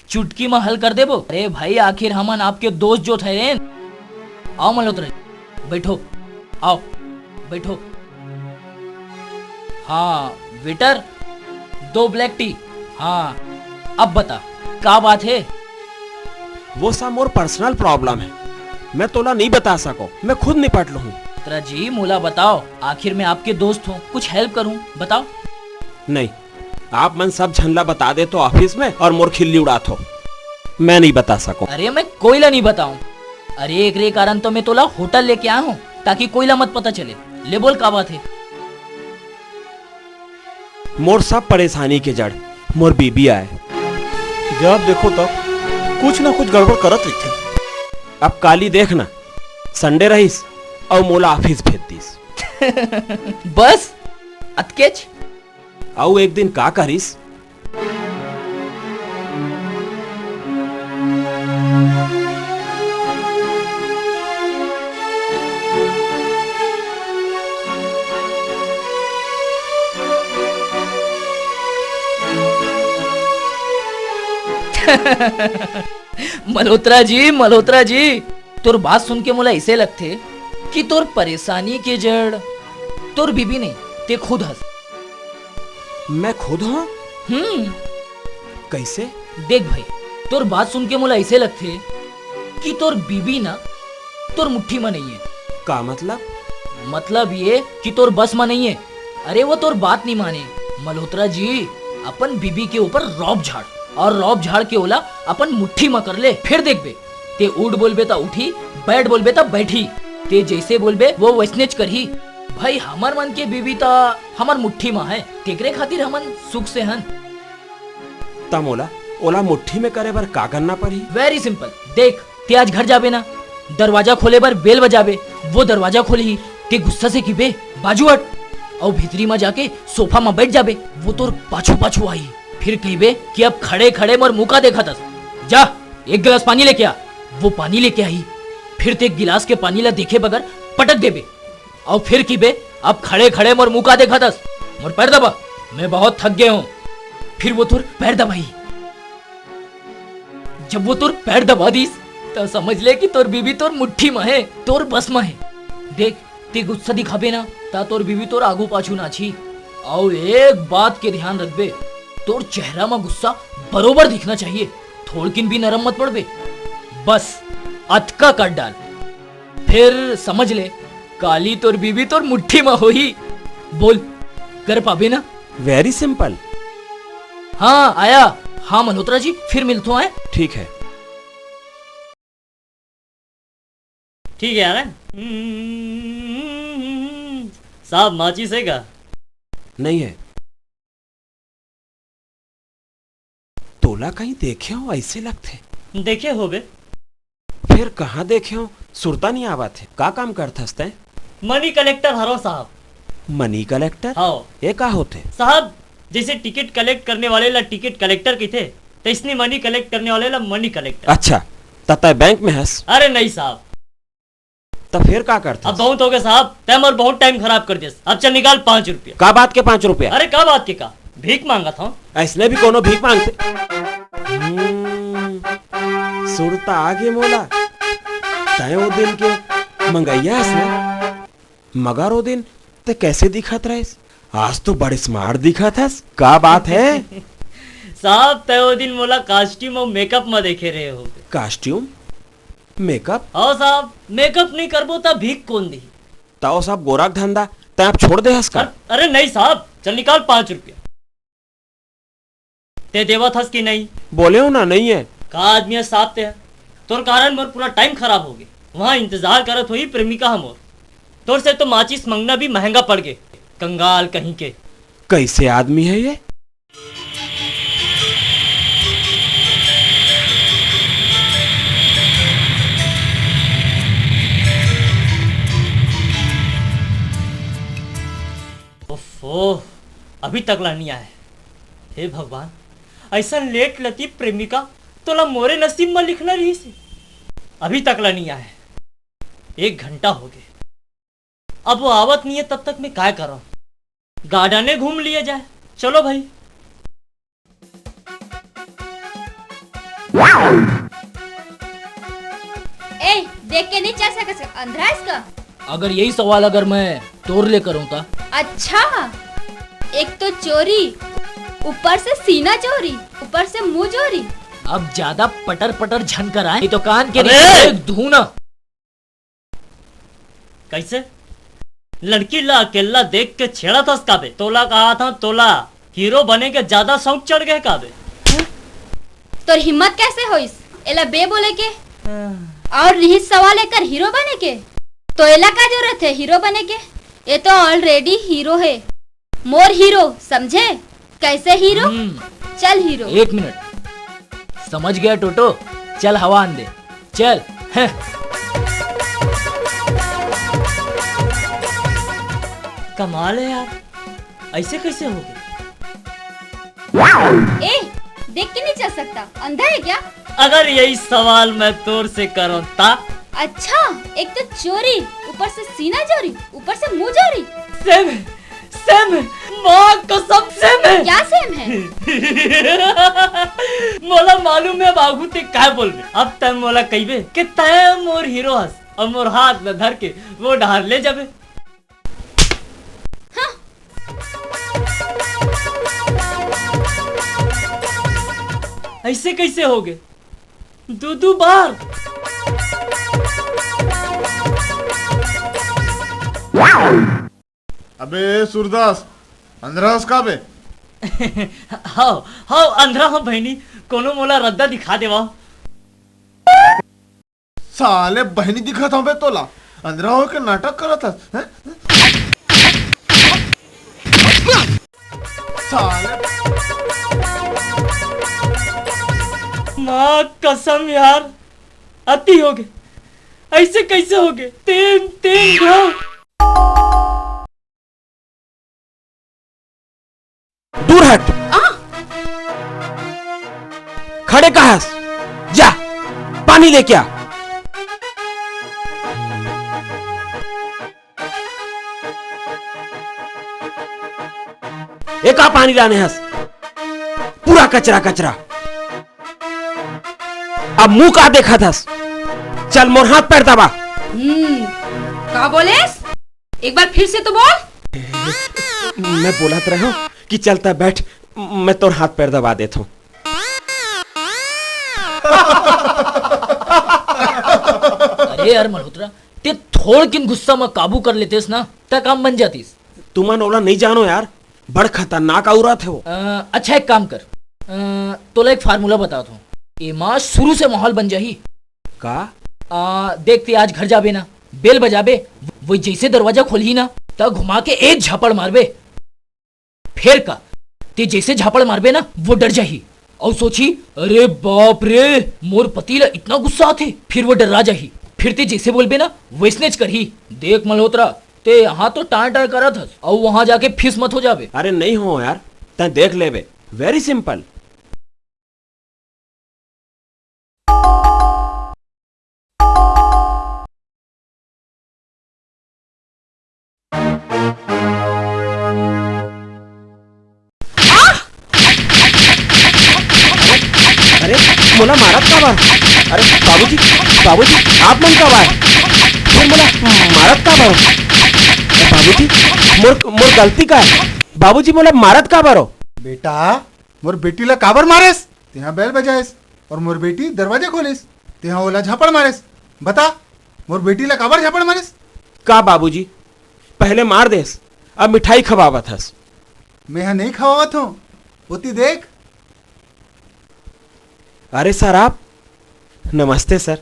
चुटकी म हल कर देबो। अरे भाई, आखिर हमन आपके दोस्त जो ठहरेन। आओ मल्होत्रा जी, बैठो, आओ, बैठो। हाँ वेटर, दो ब्लैक टी। हाँ, अब बता, का बात है? वो सब मोर पर्सनल प्रॉब्लम है, मैं तोला नहीं बता सको, मैं खुद निपट लूँ। मल्होत्रा जी, मोला बताओ, आखिर मैं आपके दोस्त हूँ, कुछ हेल्प करूँ, बताओ। नहीं, आप मन सब झन ला बता देथो ऑफिस में और मोर खिल्ली उड़ाथो। मैं नहीं बता सको। अरे मैं कोई ला नहीं बताऊं। अरे एकरे कारण तो मैं तोला होटल लेके आया हूँ, ताकि कोई ला मत पता चले। ले बोल का बात है? मोर सब परेशानी के जड़ मोर बीबी आय। जब देखो तब कुछ ना कुछ गड़बड़ करत रहिथे। अब काली देख ना, संडे रहिस अउ मोला ऑफिस भेज दिस। बस अतकेच। अउ एक दिन का करिस? मल्होत्रा जी, मल्होत्रा जी, तोर बात सुन के मोला ऐसे लगथे कि तोर परेशानी के जड़ तोर बीबी नहीं, ते खुद हस। मैं खुद हूँ? हम्म। कैसे? देख भाई, तोर बात सुन के मोला ऐसे लगथे कि तोर बीबी ना तोर मुट्ठी में नहीं है। का मतलब? मतलब ये कि तोर बस में नहीं है। अरे वो तोर बात नहीं माने। मल्होत्रा जी, अपन बीबी के ऊपर रौब झाड़ और रौब झाड़ के ओला अपन मुट्ठी में कर ले, फिर देखबे। ते उठ बोलबे त उठी, बैठ बोलबे त बैठी। ते जैसे बोलबे वो वैसनेच करही। भाई, हमर मन के बीबी त हमर मुट्ठी म है, तेकरे खातिर हमन सुख से हन। त मोला ओला मुट्ठी में करे बर का करना पड़ही? Very simple। देख, ते आज घर जाबे ना, दरवाजा खोले बर बेल बजाबे, वो दरवाजा खोलही। ते गुस्सा से किबे, "बाजू हट," अउ भीतरी म जाके सोफा म बैठ जाबे। वो तोर पाछू पाछू आही, फिर कहिबे कि "अब खड़े खड़े मोर मुंह का देखत हस, जा एक गिलास पानी लेके आ।" वो पानी लेके आही, फिर ते गिलास के पानी ला देखे बगैर पटक देबे, अउ फिर किबे, "अब खड़े खड़े मोर मुंह का देखत हस, मोर पैर दबा, मैं बहुत थक गए हूँ।" फिर वो तोर पैर दबाही। जब वो तोर पैर दबा दीस, त समझ ले कि तोर बीबी तोर मुट्ठी म हे, तोर बस म हे। देख, ते गुस्सा दिखाबे ना, त तोर बीबी तोर आगू पाछू नाचही। अउ एक बात के ध्यान रखबे, तोर चेहरा म गुस्सा बरोबर दिखना चाहिए, थोड़किन भी नरम मत पड़बे। बस, अतका कर डाल। फिर समझ ले, काली तोर बीबी तोर मुट्ठी म होही। बोल, कर पाबे ना? Very simple। हाँ, आया। हाँ, मल्होत्रा जी, फिर मिलथो, हैं? ठीक है। ठीक है यार। साहब, माचिस है का? नहीं है। तोला कहीं देखे हो ऐसे लगथे। देखे होबे। फिर कहाँ देखे हो? सुरता नहीं आवत है। का काम करथस तैं? Money collector हरो साहब। Money collector? हाँ। ये का होथे? साहब, जैसे टिकट कलेक्ट करने वाले ला टिकट कलेक्टर कहिथे, तैसने money collect करने वाले ला money collector। अच्छा, त तैं बैंक में हस? अरे नहीं साहब। त फेर का करथस? अब बहुत होगे साहब, तैं मोर बहुत टाइम खराब कर देस। अब चल निकाल पाँच रुपया। का बात के पाँच रुपया? अरे का बात के का? भीख मांगत हूँ। अइसने भी कोनो भीख मांगथे? हम्म, सुरता आगे मोला। तय ओ दिन के मंगइया हस ना, मगर ओ दिन ते कैसे दिखत रहिस? आज तो बड़े स्मार्ट दिखत हस, का बात है? साहब, तय ओ दिन मोला कॉस्ट्यूम अउ मेकअप म देखे रहे हो। कॉस्ट्यूम? मेकअप? हाँ साहब, मेकअप नहीं करबो त भीख कौन दी? ताओ साहब, गोरख धंधा तय अब छोड़ दे हस का? अर-, अरे नहीं साहब, चल निकाल पाँच रुपया। ते देवत हस कि नहीं? बोले हो ना, नहीं है। का आदमी है साहब ते? तोर कारण मोर पूरा टाइम खराब हो गए। वहाँ इंतजार करत होही प्रेमिका हमोर। तोर से तो माचिस मंगना भी महंगा पड़ गए। कंगाल कहीं के। कैसे आदमी है ये? ओफो, अभी तक ला नहीं आए। हे भगवान, ऐसा लेट लतीफ प्रेमिका तोला मोरे नसीब में लिखना रहिस हे। अभी तक ला नहीं आए। एक घंटा हो गए। अब वो आवत नहीं है, तब तक मैं काय करूं? गार्डने घूम लिया जाए। चलो भाई। ए, देख के नहीं चल सकत, अंधरा है इसका। अगर यही सवाल अगर मैं तोर ले करूं ता? अच्छा, एक तो चोरी, ऊपर से सीना चोरी, ऊपर से मुंह चोरी। अब ज्यादा पटर पटर झन कराए, नहीं तो कान के अबे! नीचे एक धूना। कैसे? लड़की ला अकेला देख के छेड़त हस काबे? तोला कहा था, तोला हीरो बने के ज्यादा शौक चढ़ गए काबे? तोर हिम्मत कैसे होइस एला बे बोले के? हाँ। और रिहिस सवाल एकर हीरो बने के, तो एला का जरूरत है हीरो बने के? ये तो ऑलरेडी हीरो है, मोर हीरो, समझे? कैसे हीरो? हम्म। चल हीरो। एक मिनट, समझ गया टोटो, चल हवा आन दे, चल। हैं। कमाल है यार, ऐसे कैसे हो गए? ए, देख के नहीं चल सकता, अंधा है क्या? अगर यही सवाल मैं तोर से करूं ता? अच्छा, एक तो चोरी, ऊपर से सीना चोरी, ऊपर से मुंह चोरी। सेम है, सेम है, माँ कसम सेम है। क्या सेम है? मोला मालूम है बाबू ते काय बोलबे। अब तय मोला कहिबे कि तय मोर हीरो हस और मोर हाथ में धर के वो डहार ले जाबे। हाँ। ऐसे कैसे हो गए? दो दो बार। अबे सूरदास, अंधरा हस का बे? हाव, हाव, अंधरा हूँ बहनी, कोनो मोला रद्दा दिखा देवा। साले बहनी दिखत हवे तोला, अंधरा होके नाटक करत हस, हैं? साले। माँ कसम यार, अति हो गए, ऐसे कैसे हो गए? तीन, तीन घाव। दूर हट। आ? खड़े कहास? जा, पानी लेके आ। एका पानी लाने हस, पूरा कचरा कचरा। अब मुंह का देखत हस? चल मोर हाथ पैर दबा। हम्म, का बोलेस? एक बार फिर से तो बोल। मैं बोलत रहे हूँ कि चल तय बैठ, मैं तोर हाथ पैर दबा देत हूँ। अरे यार मल्होत्रा, ते थोड़किन गुस्सा में काबू कर लेतेस ना, त काम बन जातीस। तुमन ओला नहीं जानो यार, बड़ खतरनाक औरत है वो। अ, अच्छा एक काम कर, अ, तोला एक फार्मूला बतात हूँ, एमा शुरू से माहौल बन जाही। का? अ, देख ते आज घर जाबे ना, बेल बजाबे, वो जैसे दरवाजा खोलही ना, त घुमा के एक झापड़ मारबे। फेर का? ते जैसे झापड़ मारबे ना, वो डर जाही। अउ सोची, "अरे बाप रे, मोर पति ला इतना गुस्सा आथे।" फिर वो डर्रा जाही। फिर ते जैसे बोलबे ना, वैसनेच करही। देख मल्होत्रा, ते यहाँ तो टाँय टाँय करत हस, अउ वहाँ जाके फीस मत हो जाबे। अरे नहीं हो यार, तैं देख लेबे, very simple। अरे, मोला मारत काबर? अरे बाबूजी, बाबूजी, आप मन काबर? फिर मोला मारत काबर? बाबूजी, मोर, मोर गलती का है? बाबूजी, मोला मारत काबर हो? बेटा, मोर बेटी ला काबर मारेस? तेहा बेल बजाएस और मोर बेटी दरवाजा खोलेस, तेहा ओला झापड़ मारेस। बता, मोर बेटी ला काबर झापड़ मारेस? का बाबूजी, पहले मार देस, अब मिठाई खवावत हस। मैं हा नहीं खवावत हूँ, ओती देख। अरे सर, आप? नमस्ते सर,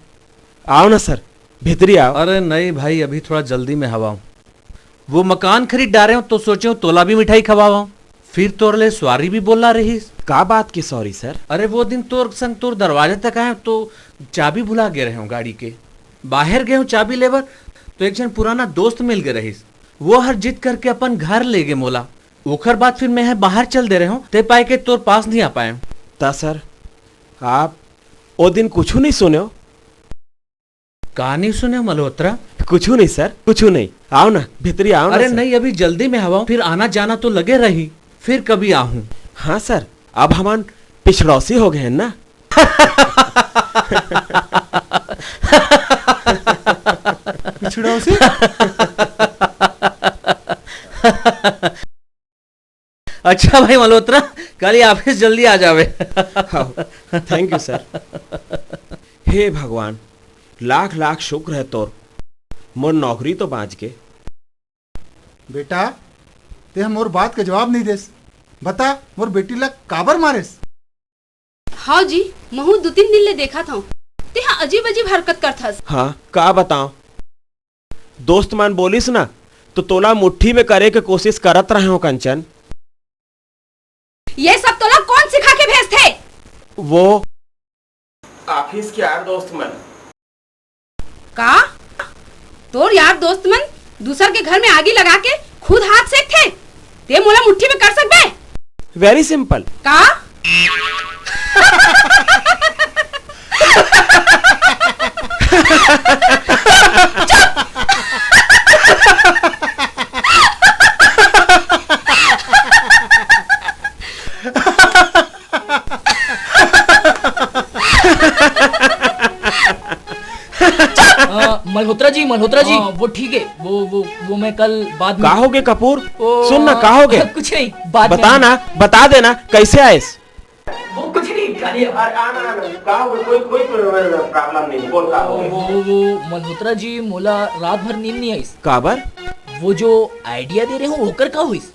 आओ ना सर, भीतरी आओ। अरे नहीं भाई, अभी थोड़ा जल्दी में हवा हूँ। वो मकान खरीद डारे हूँ तो सोचे हूँ तोला भी मिठाई खवावा हूँ। फिर तोर ले सॉरी भी बोला रहीस। का बात के सॉरी सर? अरे वो दिन तोर संग तोर दरवाजे तक आए हूँ तो चाबी भुला गे रहे हूँ गाड़ी के। बाहर गए हूँ चाबी लेबर तो एक जन पुराना दोस्त मिल गए रहीस। वो हर जिद करके अपन घर ले गए मोला। ओखर बाद फिर मैं ह बाहर चल दे रहे हूँ, ते पाए के तोर पास नहीं आ पाए हूँ। ता सर, आप ओ दिन कुछ नहीं सुने हो? का नहीं सुने हो मल्होत्रा? कुछ नहीं सर, कुछ नहीं। आओ ना, भीतरी आओ ना अरे सर। नहीं, अभी जल्दी में हवा हूँ, फिर आना जाना तो लगे रही, फिर कभी आहूँ। हाँ सर, अब हमन पिछड़ौसी हो गए हैं ना। पिछड़ौसी? अच्छा भाई मल्होत्रा, कल ही ऑफिस जल्दी आ जावे। हाँ, thank you सर। हे भगवान, लाख लाख शुक्र है तोर, मोर नौकरी तो बाँच गे। बेटा, ते ह मोर बात के जवाब नहीं देस। बता, मोर बेटी ला काबर मारेस? हव जी, महू दू तीन दिन ले देखत हंव, तेहा अजीब अजीब हरकत करथस। हाँ, का बतांव? दोस्त मन बोलिस ना, तो तोला मुट्ठी में करे के कोशिश करत रहे हो कंचन। ये सब तोला कौन सिखा के भेजथे? वो ऑफिस के यार दोस्त मन। का? तोर यार दोस्त मन दूसर के घर में आगी लगा के खुद हाथ सेकथे, ते मोला मुट्ठी में कर सकबे? Very simple। का? अ, मल्होत्रा जी, मल्होत्रा जी, हाँ। वो ठीक है, वो वो वो मैं कल बाद में। का होगे कपूर? ओ, सुन ना, का होगे? कुछ नहीं, बाद में। बता ना, बता देना, कैसे आएस? वो कुछ नहीं, खाली। अरे, आना, आना, का होगे? कोई, कोई प्रॉब्लम नहीं, बोल, का होगे? वो, वो, वो, मल्होत्रा जी, मोला रात भर नींद नहीं आइस। काबर? वो जो आइडिया दे रहे हो, ओकर का होइस?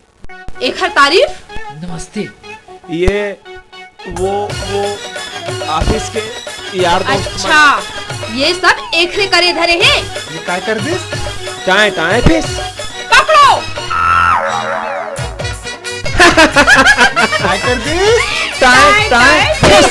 एखर तारीफ? नमस्ते। ये वो, वो ऑफिस के यार दोस्त मन। अच्छा, ये सब एखरे करे धरे हे। ये काय कर दिस? टाए, टाए, फिस। पकड़ो। काय कर दिस? टाए, टाए, टाए, टाए। फिस।